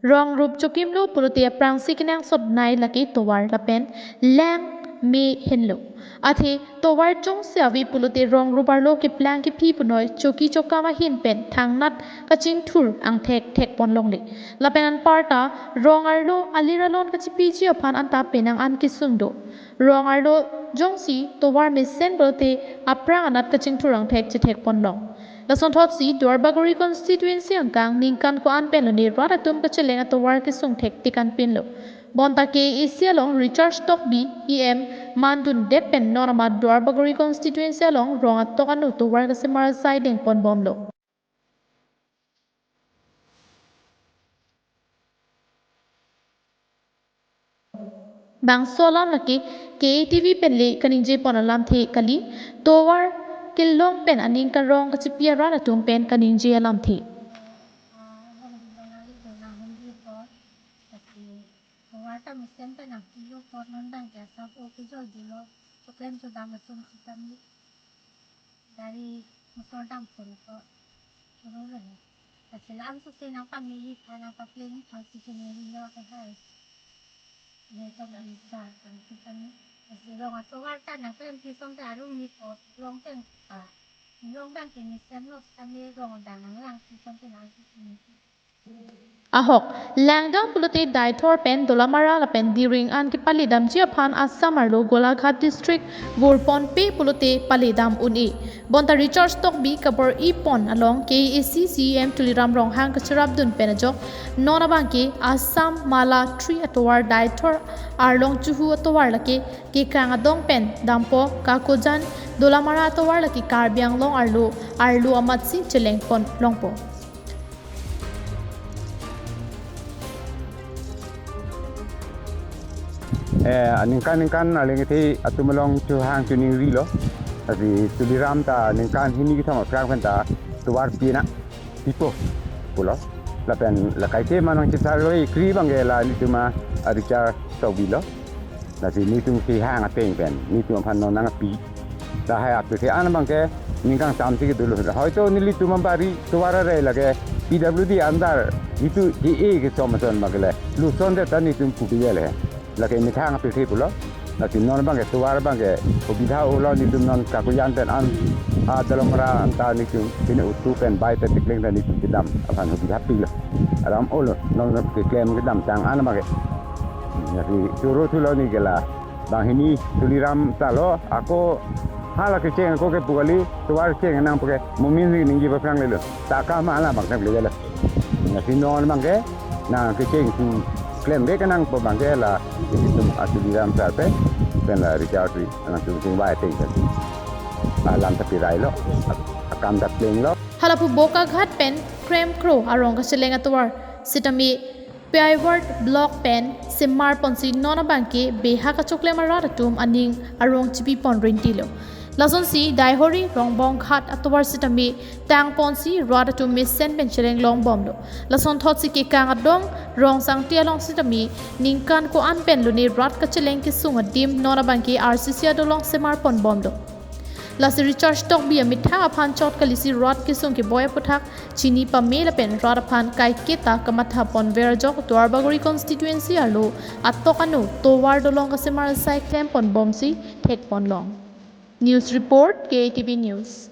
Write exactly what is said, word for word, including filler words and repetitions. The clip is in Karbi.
Rong rup chokimlo pulote aphrangsi kenangsot nai lake tovar lapen lang me henlo. Athe tovar chongsi ave pulote rong rup arlo keplang kephi punoi choki chokam ahin pen thangnat kachingthur angthek thekpon longle. Lapen anparta rong arlo alir alon kachipiji aphan anta penang an kesung do. Rong arlo jongsi tovar mesen pulote aphrang anat kachingthur angthek chethekpon long. Lasonthotsi Duarbagori constituency angkang ningkan ko-an pen lone rat atum kacheleng atovar kesung thektik anpinlo. Bonta K A A C along Richard Tokbi E M mandundet pen non amat Duarbagori constituency along rong atok anu tovar kasemar asai dengpon bomlo. Bangso alam lake K A T V pen le kaningjepon alamthe kali, tovar kelong pen aning karong kachipi arat atum pen kaningje alamthe. Tovar ta mesen pen nangpilo apot non abangke asap o kejoi dolo, choklem chodam atum sitame gari motor dampo ko choro lo he. Lasi lam susi nangpamili aphan nangpapleng aphan si chinilo ke hai. Ye to bisa kan sitame. Lasi rong atovar ta nangklem si song ta arum ni ko long pen a. Long abangke mesenlo sitame rong adang nanglang si song ke nang si chinilo. Ahok, langdam pulote Deithor pen Dolamara lapen Diring an kepaledamji aphan Assam arlo Golaghat district vurponpe pulote paledam un-e. Bonta Richard Tokbi kabor-ipon along K A A C C E M Tuliram Ronghang kacherapdun pen ajok non abangke Assam Mala three atovar Deithor arlong chuhu atovar lake kekang adong pen dampo, Kakojan Dolamara atovar lake Karbi Anglong arlo arlo amatsi chelengpon longpo. Eh, ningkan ningkan aling iti atum along chuhang chuning rilo. Lasi Tuliram ta ningkan hini kethom aphrang pen ta tovar pina pipo pulo. Lapen la kaike manang chisar lo ikri abangke la nelitum a Richard Tokbi lo. Lasi nelitum kehang ateng pen nelitum aphan non nangpi. Lahai apirthe an abangke ningkan samsi kedo lo. Hoito nelitum abari tovar are lake P W D under nelitum A A kesom ason abangke le lusondet ta nelitum pupi le. Lake methang apirthe pulo. Lasi non abangke tovar abangke hobidha olo nelitum non Kakojan pen an a Dolamara anta nelitum pine utu pen bai ta tikleng ta nelitum kedam aphan hobidha pilo. Aram olo non keklem kedamtang an abangke. Lasi choro thulo neli ke la. Bang hini Tuliram ta lo, ako hala kecheng ako ke pu kali, tovar kecheng nang puke, momin si ningje aphrang lelo. Ta kama ala bang nang lelo. Lasi non abangke, nang kecheng si klemde kenangpo abangke la, nelitum a Tuliram ta pen, pen la Richard si, nangtum sung bai ateng pen. Alam ta pirai lo, akam ta pleng lo. Halapu Bokaghat pen Kremkro arong kacheleng atovar sitame Paiward block pen semarponsi non abangke beha kachoklem arat atum aning arong chipipon rintilo. Lasonsi Deithor Rongbong Ghat atovar sitame tangponsi rat atum mesen pen cheleng longbomlo. Lasonthotsi kekang adong rong sangti along sitame ningkan ko-an pen lone rat kacheleng kesung adim non abangke R C C adolong semarpon bomlo. Lasi Richard Tokbi amethang aphan chot kalisi rat kesung keboi aputhak chini pame lapen rat aphan kaiketa kamathapon ver ajok Duarbagori constituency arlo atok anu tovar dolong kasemar asai klempon bomsi thekpon long. News report, K A T V News.